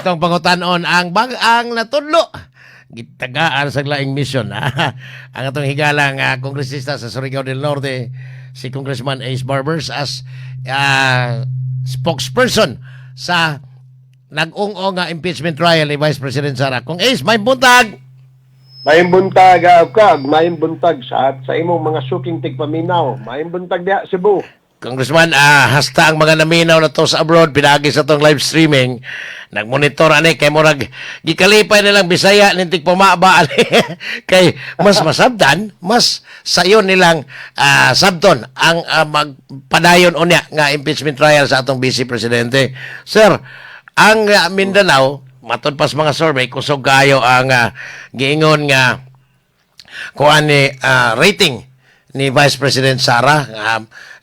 Atong pangutanon ang ang natudlo gitagaan sa laing mission, ah. Ang atong higalang kongresista sa Surigao del Norte, si Congressman Ace Barbers, as spokesperson sa nag-ung-ong nga impeachment trial ni Vice President Sara. Kong Ace, maayong buntag! Maayong buntag, kag maayong buntag sa imong mga suking tigpaminaw. Maayong buntag diha Cebu. Congressman, hasta ang mga naminaw na to sa abroad, pinagi sa tong live streaming, nagmonitor ani kay murag gikalipay nilang Bisaya ning tigpamaba ani kay mas masabdan, mas sayon nilang sabton ang magpadayon unya nga impeachment trial sa atong Vice Presidente. Sir, ang Mindanao, matud pas mga survey, kusog kayo ang giingon nga kuan ni rating ni Vice President Sara.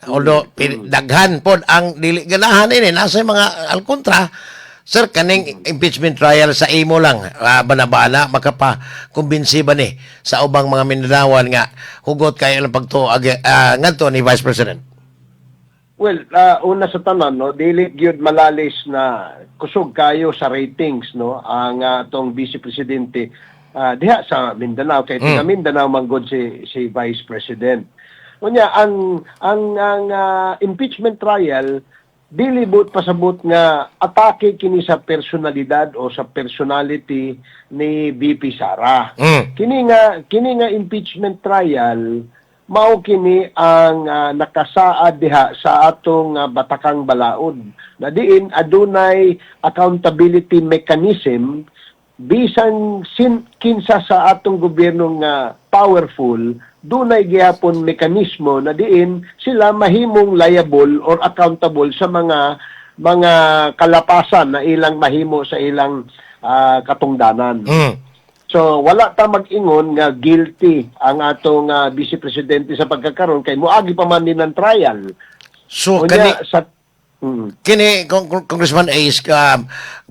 Although daghan pod ang dili ganahan ini, nasa mga alkontra. Sir, kaning impeachment trial, sa imo lang banabana, makapa-kumbinsi ba ni sa ubang mga Mindanaoan nga hugot kayo ang pagtuo ngadto ni Vice President? Well, una sa tanan, no, dili gyud malalis na kusog kayo sa ratings, no, ang atong Vice Presidente diha sa Mindanao kay taga Mindanao man gud si Vice President. Unya, ang impeachment trial, dili buot pasabot nga atake kini sa personalidad o sa personality ni VP Sara. Kini nga impeachment trial, mao kini ang nakasaad diha sa atong batakang balaod na diin adunay accountability mechanism. Bisan kinsa sa atong gobyerno nga powerful, dunay gihapon mekanismo na diin sila mahimong liable or accountable sa mga kalapasan na ilang mahimo sa ilang katungdanan. So wala ta mag-ingon nga guilty ang atong vice presidente sa pagkakaron kay moagi pa man din ng trial. So Unya, kani sa kini Congressman Ace,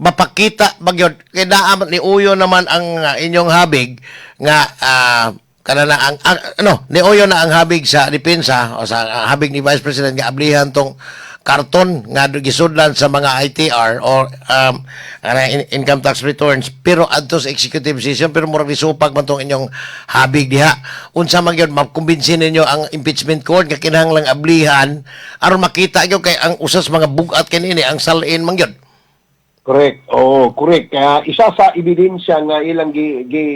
mapakita ba gyud kay naa ni uyo naman ang inyong habig nga kana na ang ano, ni uyo na ang habig sa depensa o sa habig ni Vice President nga ablihan tong karton nga gisudlan sa mga ITR or income tax returns, pero adto sa executive session, pero murag nisupag man tong inyong habig diha. Unsa man gyud makumbinsi ninyo ang impeachment court nga kinahanglang ablihan aron makita gyud, kay ang usas mga bugat kanini ang salin man gyud? Correct. Oo, correct. Kaya isa sa ebidensya nga ilang gi gi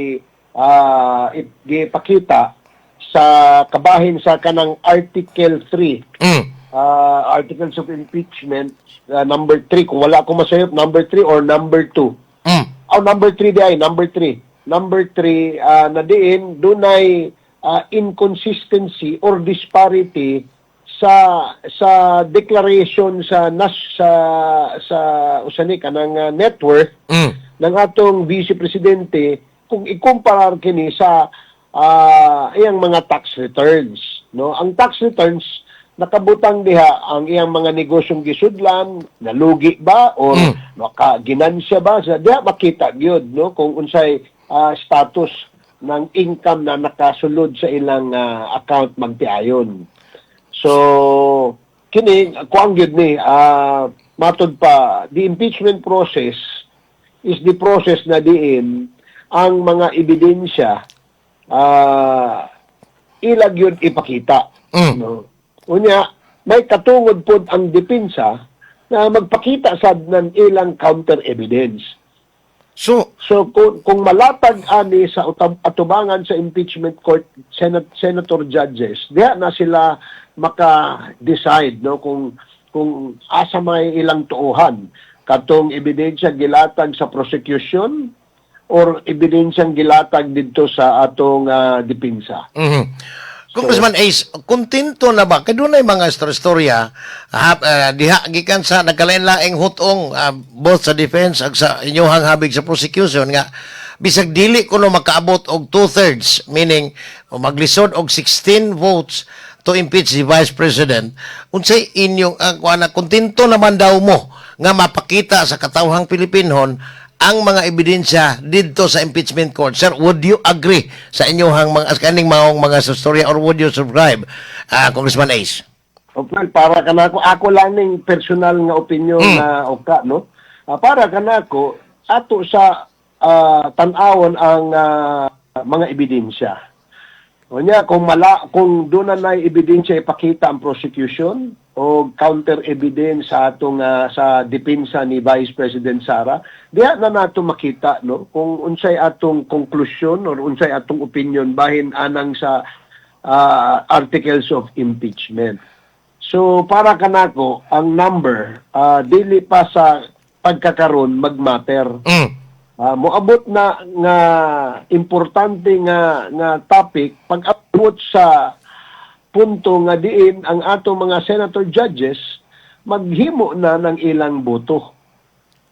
gipakita sa kabahin sa kanang Article 3, Articles of Impeachment, number 3, kung wala ko masayop, number 3 or number 2. Oh, number 3 di ay, number 3. Number 3, na diin dunay inconsistency or disparity sa declaration sa nas sa sa usani kanang net worth ng atong vice presidente kung ikumparar kini sa iyang mga tax returns, no? Ang tax returns, nakabutang diha ang iyang mga negosyong gisudlan, nalugi ba or naka ginansya ba. Sa diha makita gyud, no, kung unsay status ng income na nakasulod sa ilang account magtiayon. So kini kuang gyud ni matod pa, the impeachment process is the process na diin ang mga ebidensya ila gyud ipakita. No? Unya, may katungod pod ang depensa na magpakita sad ng ilang counter evidence. So So kung malatag ani sa atubangan sa impeachment court senator judges, diha na sila maka-decide, no, kung asa may ilang tuohan, katong ebidensya gilatag sa prosecution or ebidensyang gilatag didto sa atong depensa. Congressman Ace, kontento na ba? Kay dunay mga istorya diha gikan sa nagkalain-laing hutong, both sa defense ag sa inyong habig sa prosecution, nga bisag dili kuno makaabot og two-thirds, meaning o maglisod og 16 votes to impeach the Vice President, unsay inyong kuan na, kontento naman daw mo nga mapakita sa katawhang Pilipinhon ang mga ebidensya didto sa impeachment court? Sir, would you agree sa inyong mga kaning maong mga storya or would you subscribe, Congressman Ace? Oh, well, para kanako, ako lang ning personal nga opinion na oka, no? Para kanako, Ato sa tan-awon ang mga ebidensya. Unya kung doon na ebidensya ipakita ang prosecution o counter evidence sa atong sa depensa ni Vice President Sara, diha na nato makita, no, kung unsay atong konklusyon or unsay atong opinion bahin anang sa articles of impeachment. So para kanako, ang number dili pa sa pagkakaron magmatter. Moabot na nga importante nga nga topic pag abot sa punto nga diin ang atong mga senator judges maghimo na ng ilang boto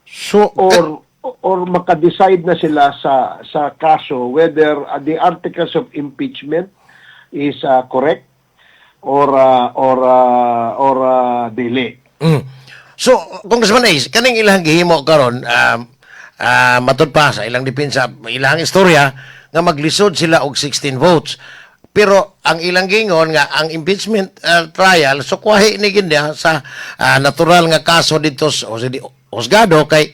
So, or maka-decide na sila sa kaso whether the articles of impeachment is correct or dili. So, Congressman Ace, kaning ilang gihimo karon, matud pa sa ilang depensa, ilang istorya nga maglisod sila og 16 votes. Pero ang ilang gingon nga ang impeachment trial sukwahi ni gid niya sa natural nga kaso dito sa o sa husgado kay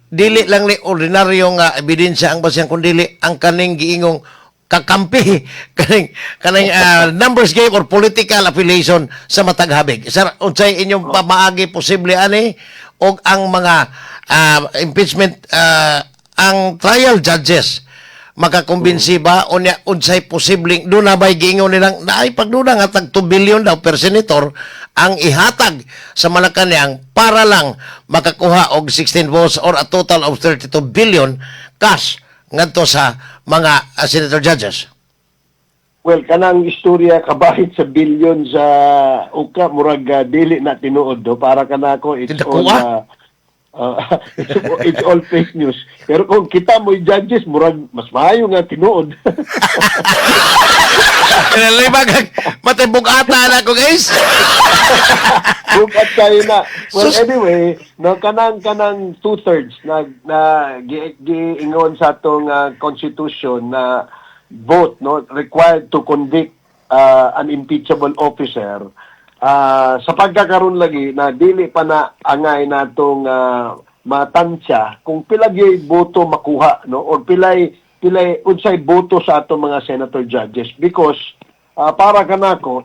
dili lang ni ordinaryo nga ebidensya ang basihan kundi ang kaning giingong kakampi kaning kaning numbers game or political affiliation sa matag habig. Sir, unsay inyong pamaagi posible ani og ang mga impeachment, ang trial judges makakumbinsi ba unya unsay posibleng doon na ba'y giingon nilang naay pagduda nga tag 2 billion daw per senator ang ihatag sa Malacanang para lang makakuha og 16 votes or a total of 32 billion cash ngadto sa mga senator judges? Well, kanang istorya kabahit sa billion sa uka, murag dili na tinuod do para kanako it's all Tindakuha? It's all fake news. Pero kung kita mo judges, murag mas maayo nga tinuod. Kinalibag matibog ata na ko, guys. Bugat kayo na. Well, Sus- anyway, no, kanang two-thirds na na giingon sa atong constitution na vote, no, required to convict an impeachable officer, sa pagkakaroon lagi na dili pa na angay natong matansya kung pila gyud boto makuha, no, or pilay pilay unsay boto sa atong mga senator judges because para kanako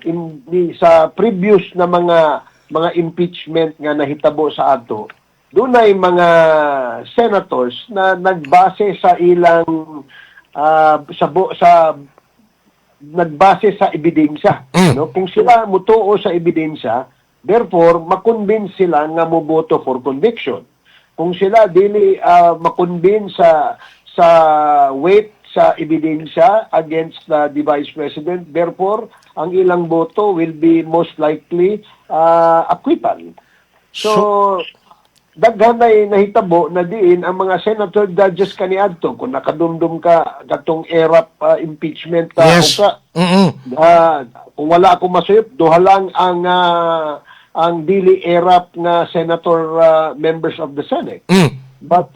sa previous na mga mga impeachment nga nahitabo sa ato, dunay mga senators na nagbase sa ilang sa nagbase sa ebidensya, no? Kung sila mutuo sa ebidensya, therefore makonvince sila nga moboto for conviction. Kung sila dili makonvince sa weight sa ebidensya against the vice president, therefore ang ilang boto will be most likely acquittal. So daghan na nahitabo na diin ang mga senator judges kaniadto, kung nakadumdum ka katong Erap impeachment uka, kung wala ako masayop, duha lang ang dili Erap nga senator members of the Senate. But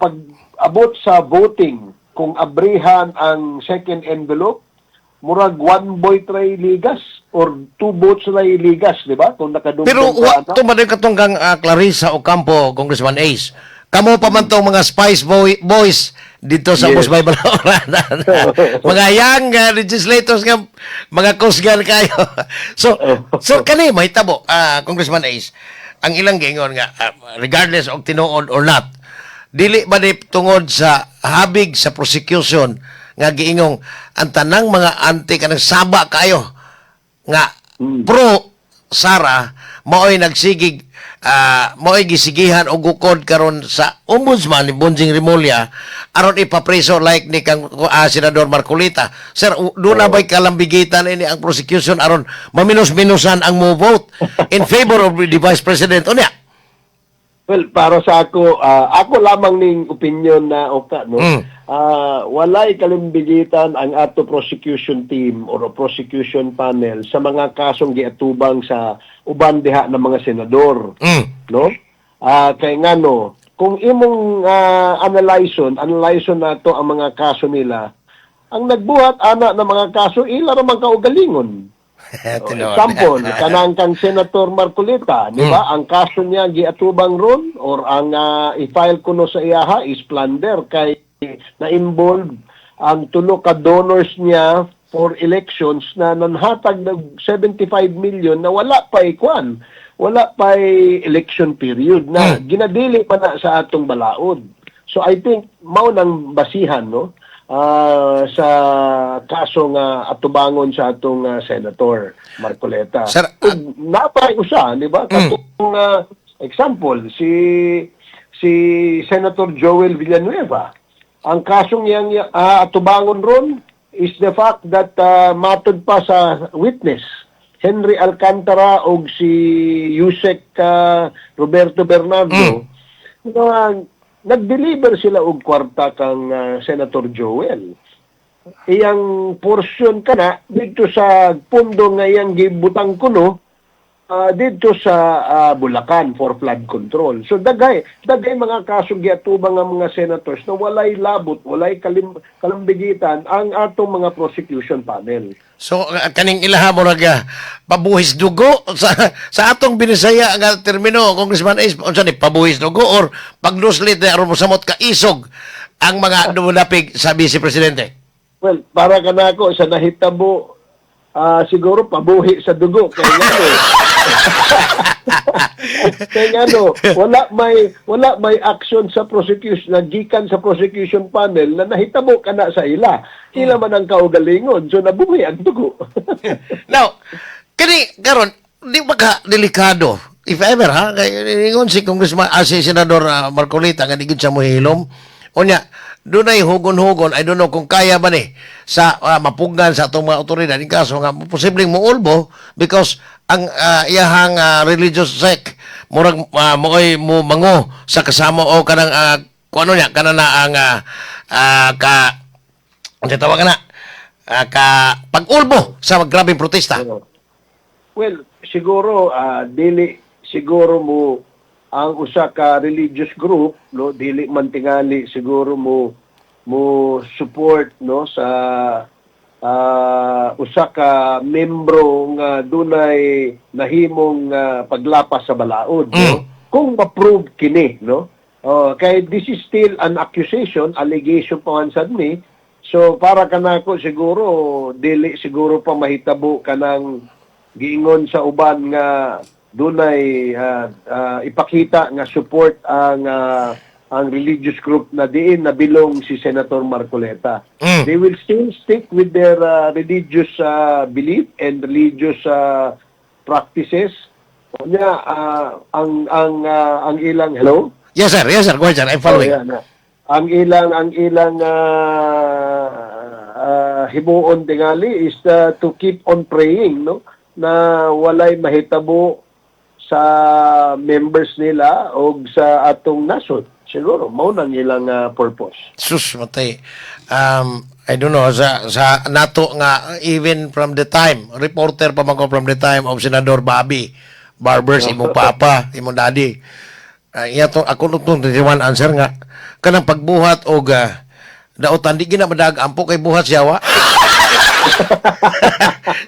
pag abot sa voting, kung abrihan ang second envelope, murag one vote ray ligas or two votes ray ligas, di ba? Kung nakadumdum Pero ka, wa ana. tumad katong kang Clarissa Ocampo, Congressman Ace. Kamo pa man tong mga Spice Boys dito sa Busbay Balaoran. Mga young legislators nga mga kusgan kayo. So kani mahitabo, Congressman Ace. Ang ilang giingon nga regardless og tinuod or not, dili ba ni tungod sa habig sa prosecution nga giingong ang tanang mga anti kanang saba kayo nga pro Sara maoy nagsigig, maoy gisigihan og gukod karon sa ombudsman ni Bonjing Remulla aron ipapreso like ni kang Senador Marcoleta? Sir, doon na ba'y kalambigitan ini ang prosecution aron maminos-minusan ang mo vote in favor of the vice president unya? Well, para sa ako, ako lamang ning opinion na oka, no. Walay kalimbigitan ang ato prosecution team or prosecution panel sa mga kasong giatubang sa uban diha ng mga senador, no? Kay ngano, kung imong analyzon nato ang mga kaso nila, ang nagbuhat ana ng mga kaso ila ra man kaugalingon. Oh, Tinuod. example, kanang kang Senator Marcoleta, di ba? Ang kaso niya giatubang ron or ang i-file kuno sa iyaha is plunder kay na-involve ang tulo ka donors niya for elections na nanhatag ng 75 million na wala pa ikwan, wala pa election period na ginadili pa na sa atong balaod. So I think mao nang basihan, no, sa kaso nga atubangon sa atong Senator Marcoleta. Sir, Ug napay usa, di ba? Katong example si si Senator Joel Villanueva. Ang kasong iyang atubangon ron is the fact that matod pa sa witness Henry Alcantara og si Usec Roberto Bernardo na nag-deliver sila og kwarta kang Senator Joel. Iyang portion kana dito sa pundo nga iyang gibutang kuno dito sa Bulacan for flood control. So daghay daghay mga kaso giatubang ang mga senators na walay labot, walay kalambigitan ang atong mga prosecution panel. So kaning ilaha mo nag pabuhis dugo sa atong Binisaya nga termino, Congressman Ace, unsa ni pabuhis dugo or pagluslit na aron mosamot ka isog ang mga dumulapig sa vice presidente? Well, para kanako sa nahitabo, siguro pabuhi sa dugo kay ngano. Kay ngano, wala may action sa prosecution na gikan sa prosecution panel na nahitabo kana sa ila. Ila man ang kaugalingon, so nabuhi ang dugo. Now, kani karon di ba ka delikado? If ever ha, kay ingon si Congressman, si Senador Marcoleta nga di gid siya mohilom. Unya, dunay hugon-hugon, I don't know kung kaya ba ni sa mapugngan sa atong mga otoridad in kaso nga posibleng muulbo because ang iyahang religious sect murag mo'y mo mango sa kasama o kanang kung ano niya kana na ang ka unsa tawag na ka pag-ulbo sa grabeng protesta. Well, siguro dili siguro mo ang usa ka religious group, no, dili man tingali siguro mo mo support, no, sa usa ka membro nga dunay nahimong paglapas sa balaod, no, kung ma-prove kini, no. Oh, kay this is still an accusation, allegation pa man sad ni. So para kanako siguro dili siguro pa mahitabo kanang giingon sa uban nga dunay ipakita nga support ang religious group na diin na belong si Senator Marcoleta. They will still stick with their religious belief and religious practices. Unya ang ilang, hello? Yes, sir. Yes, sir. Go ahead, sir. I'm following. Oh, yan, ah. Ang ilang himuon tingali is to keep on praying, no, na walay mahitabo sa members nila o sa atong nasod. Siguro mao nang ilang purpose. Sus, matay. I don't know, sa nato nga, even from the time, reporter pa man ko from the time of Senador Bobby Barbers, imong papa, imong daddy. Iya to, ako nung 21 answer nga, kanang pagbuhat og daotan, di gina madag ampo kay buhat siya wa.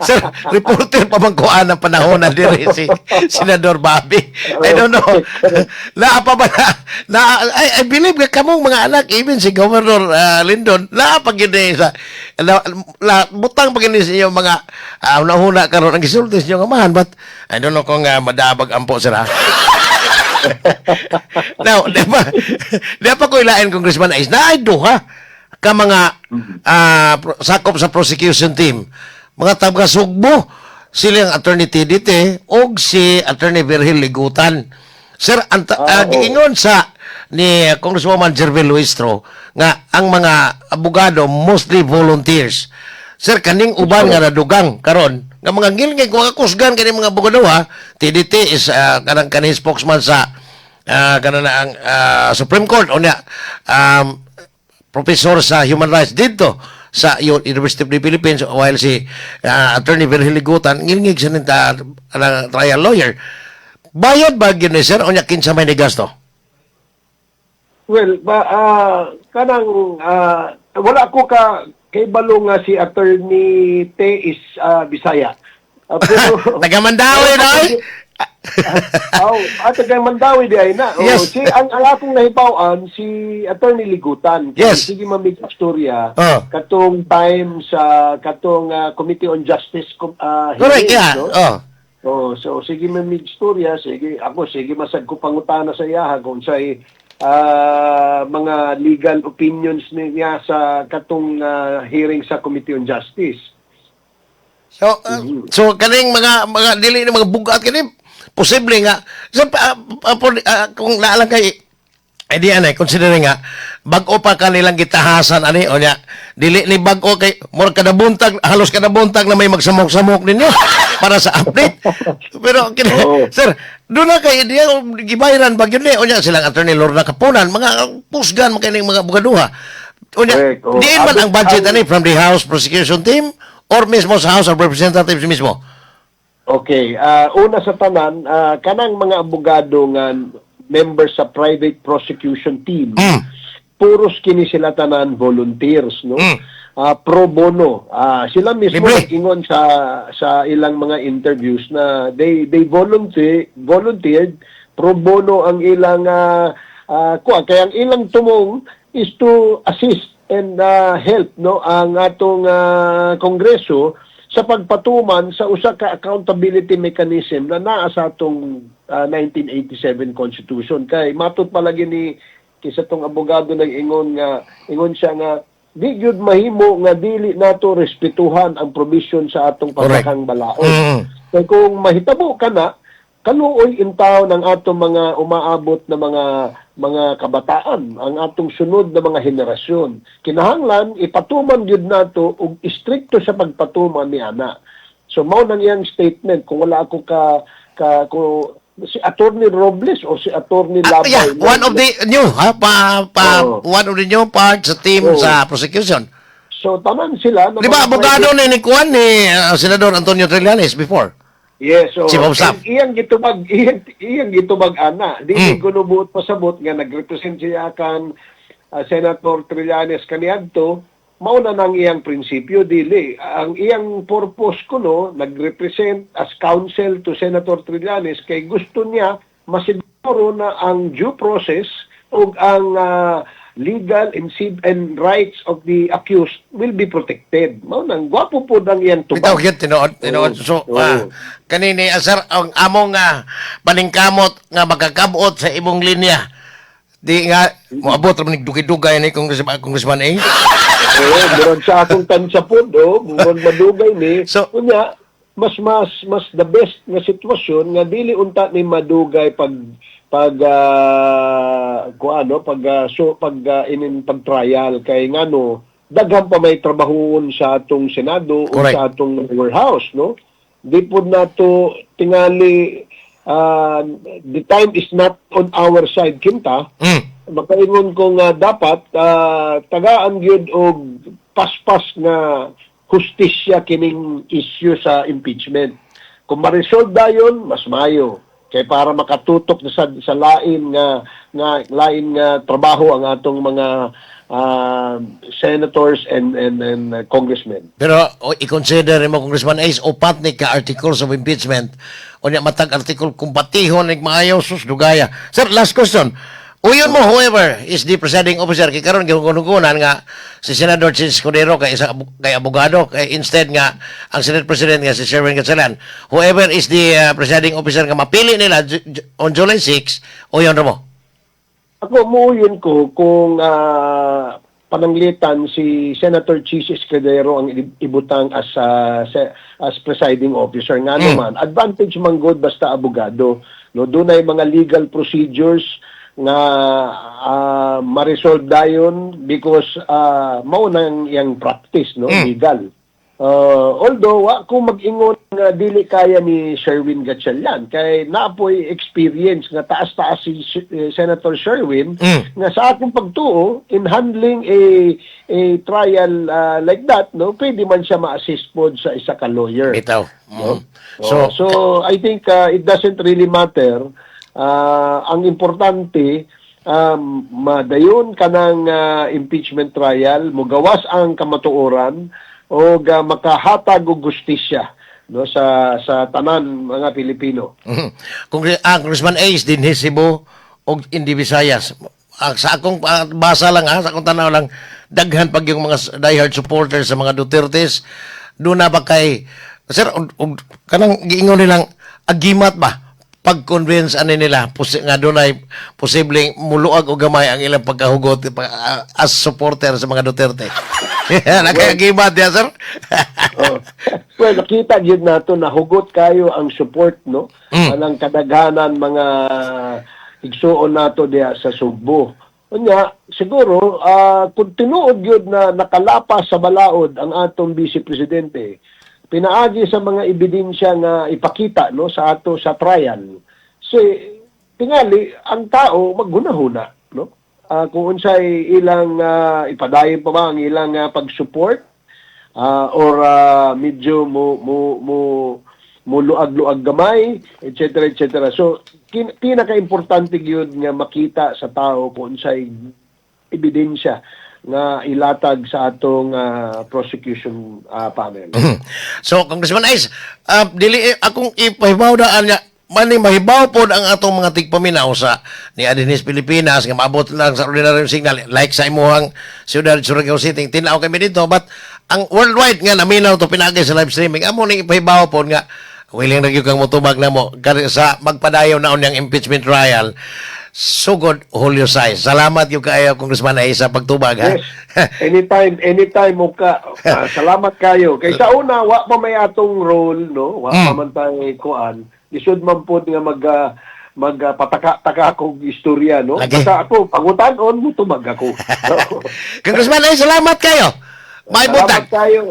Sir, reporter pa man ko ang panahon na diri si Senador Bobby. I don't know. Naa pa ba na, na I believe nga kamong mga anak, even si Governor Lindon, naa pa gyud eh sa na, butang pa gyud sa inyong mga hunahuna karon ang gisulti sa inyong amahan, but I don't know kung madabag ampo sir ha. Now, di ba ko ilain, Congressman Ace, na ay duha ka mga sakop sa prosecution team. Mga taga Sugbo, sila ang Attorney TDT og si Attorney Virgil Ligutan. Sir, Oo. Giingon sa ni Congresswoman Jervil Luistro nga ang mga abogado mostly volunteers. Sir, kaning uban nga nadugang karon nga mga ngilngig mga kusgan kani mga abogado ha, TDT is kanang kaning spokesman sa kanang na ang Supreme Court unya professor sa human rights dito sa University of the Philippines, while si Attorney Virgil Ligutan ngilngig sa ninta trial lawyer. Bayad ba gyud ni sir, unya kinsa may nigasto? Well, ba kanang wala ko ka kay balo nga si Attorney Te is Bisaya. Ah, pero Taga Mandaue na eh. Aw, at taga Mandaue di ay na. Oh, si ang akong nahibaw-an si Attorney Ligutan. Kay sige mamig istorya katong time sa katong Committee on Justice Correct, hearings, yeah. no? Oh. Oh, so sige mamig istorya, sige ako sige masag ko pangutana sa iyaha kung say mga legal opinions niya sa katong hearing sa Committee on Justice. So kaning mga dili ni mga bugat kini posible nga so, kung naalang kay eh di anay considering nga bag-o pa kanilang gitahasan ani o nya dili ni bag-o kay murag kada buntag, halos kada buntag na may magsamok-samok ninyo para sa update, pero kini sir, doon na kay idea gibayaran ba gyud ni o nya silang Attorney Lorna Kapunan, mga pusgan man kini mga bugaduha o nya Correct, oo. diin man ang budget ani from the House prosecution team or mismo sa House of Representatives mismo? Okay, una sa tanan, kanang mga abogado nga members sa private prosecution team, puros kini sila tanan volunteers, no? Pro bono. Sila mismo Libre. nag-ingon sa ilang mga interviews na they volunteered pro bono ang ilang kuha. Kaya ang ilang tumong is to assist and help, no, ang atong kongreso sa pagpatuman sa usa ka accountability mechanism na naa sa atong 1987 Constitution. Kay matud palagi ni kisa tong abogado nag ingon nga ingon siya nga di gyud mahimo nga dili nato respetuhan ang provision sa atong pambansang balaod. Kay kung mahitabo kana, kaluoy intaw ng atong mga umaabot na mga kabataan, ang atong sunod na mga henerasyon. Kinahanglan ipatuman gyud nato og istrikto sa pagpatuman ni ana. So mao nang iyang statement kung wala ako ka ka ko si Attorney Robles o si Attorney Labay. Yeah, one of the new ha pa, pa one of the new part sa team sa prosecution. So tanan sila na Di ba mga abogado ni Kuan ni Senador Antonio Trillanes before? Yes, so Chief of Staff. and iyang gitubag ana. Di ko buot pasabot nga nagrepresent siya kan Senator Trillanes kaniadto, mao na nang iyang prinsipyo dili. Ang iyang purpose kuno nagrepresent as counsel to Senator Trillanes kay gusto niya masiguro na ang due process ug ang legal and rights of the accused will be protected. Mao nang gwapo pod ang iyang tubag. Bitaw gyud tinuod, tinuod. So, kanini sir, ang among paningkamot nga makakabot sa imong linya. Di nga moabot ra man dugay-dugay ni Congressman A. Oo, murag sa akong tansya pod, oh, murag madugay ni. Unya, mas the best nga sitwasyon nga dili unta ni madugay pag pag kuano pag so pag inin pag trial kay ngano daghan pa may trabahoon sa atong Senado o sa atong lower house, no? Di pod nato tingali, the time is not on our side kinta. Makaingon ko nga dapat tagaan gyud og paspas nga hustisya kining issue sa impeachment. Kung ma-resolve dayon, mas mayo. Kay para makatutok na sa lain nga trabaho ang atong mga senators and congressmen. Pero o, i-consider mo, Congressman Ace, upat ni ka articles of impeachment. Unya matag article kumpatihon ni maayo, sus dugaya. Sir, last question. Uyon mo whoever is the presiding officer kay karon gihugunan nga si Senador Chiz Escudero kay isa kay abogado kay instead nga ang Senate President nga si Sherwin Gatchalian. Whoever is the presiding officer nga mapili nila on July 6, uyon ra mo? Ako muuyon ko kung pananglitan si Senator Chiz Escudero ang ibutang as presiding officer nga naman advantage man gud basta abogado, no? Dunay mga legal procedures nga ma-resolve dayon because mao nang iyang practice, no, legal. Although wa ko mag-ingon nga dili kaya ni Sherwin Gatchalian kay naapoy experience nga taas-taas si Senator Sherwin nga sa akong pagtuo in handling a trial like that, no, pwede man siya ma-assist pod sa isa ka lawyer. Bitaw. No? So, So I think it doesn't really matter. Ang importante madayon kanang impeachment trial, mugawas ang kamatuoran o makahatag og gustisya no, sa tanan mga Pilipino. Kung ang Congressman Ace dinhi Cebu og in the Visayas. Sa akong basa lang ha, sa akong tanaw lang, daghan pag yung mga diehard supporters sa mga Dutertes, doon na ba kay sir og kanang giingon nilang agimat ba pag-convince ani nila nga dunay posibleng muluag o gamay ang ilang pagkahugot as supporter sa mga Duterte. Nakagimat ya, sir. Oh. Well, nakita gyud nato na hugot kayo ang support, no? Anang kadaghanan mga igsuon nato diha sa Sugbo. Unya, siguro kung tinuod gyud na nakalapas sa balaod ang atong vice presidente, pinaagi sa mga ebidensya nga ipakita, no, sa ato sa trial. So tingali ang tao maghunahuna, no? Kung unsay ilang ipadayon pa ba ang ilang pag-support or medyo mo luag-luag gamay, etc., etc. So, pinaka-importante gyud nga makita sa tao kung unsay ebidensya nga ilatag sa atong prosecution panel. So, Congressman Ace, dili akong ipahibaw daan nga mani mahibaw pod ang atong mga tigpaminaw sa ni Adinis Pilipinas nga maabot lang sa ordinary signal like sa imuhang siyudad Surigao City, tinaw kami dito, but ang worldwide nga naminaw to pinagi sa live streaming, amo ning ipahibaw pod nga willing ra gyud kang motubag namo kari sa magpadayon na unyang impeachment trial sugod Hulyo 6. Salamat gyud kaayo, Congressman Ace, sa pagtubag ha. Yes. Anytime, anytime mo ka. Salamat kayo. Kay sa una, wa pa may atong role, no? Wa pa man tay kuan. Lisod man pod nga mag pataka-taka kog istorya, no? Lagi. Basta ako, pangutan-on mo, tubag ako. Congressman Ace, salamat kayo. May Salamat butag. kayo.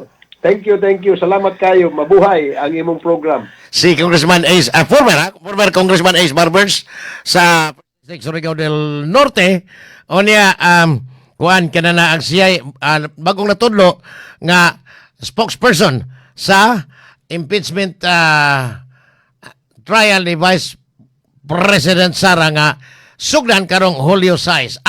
Thank you, thank you. Salamat kayo. Mabuhay ang imong program. Si Congressman Ace, former, ha? Former Congressman Ace Barbers sa Surigao del Norte. O niya, kuan ka na na ang siya, bagong natudlo nga spokesperson sa impeachment trial ni Vice President Sara nga sugdan karong Hulyo 6.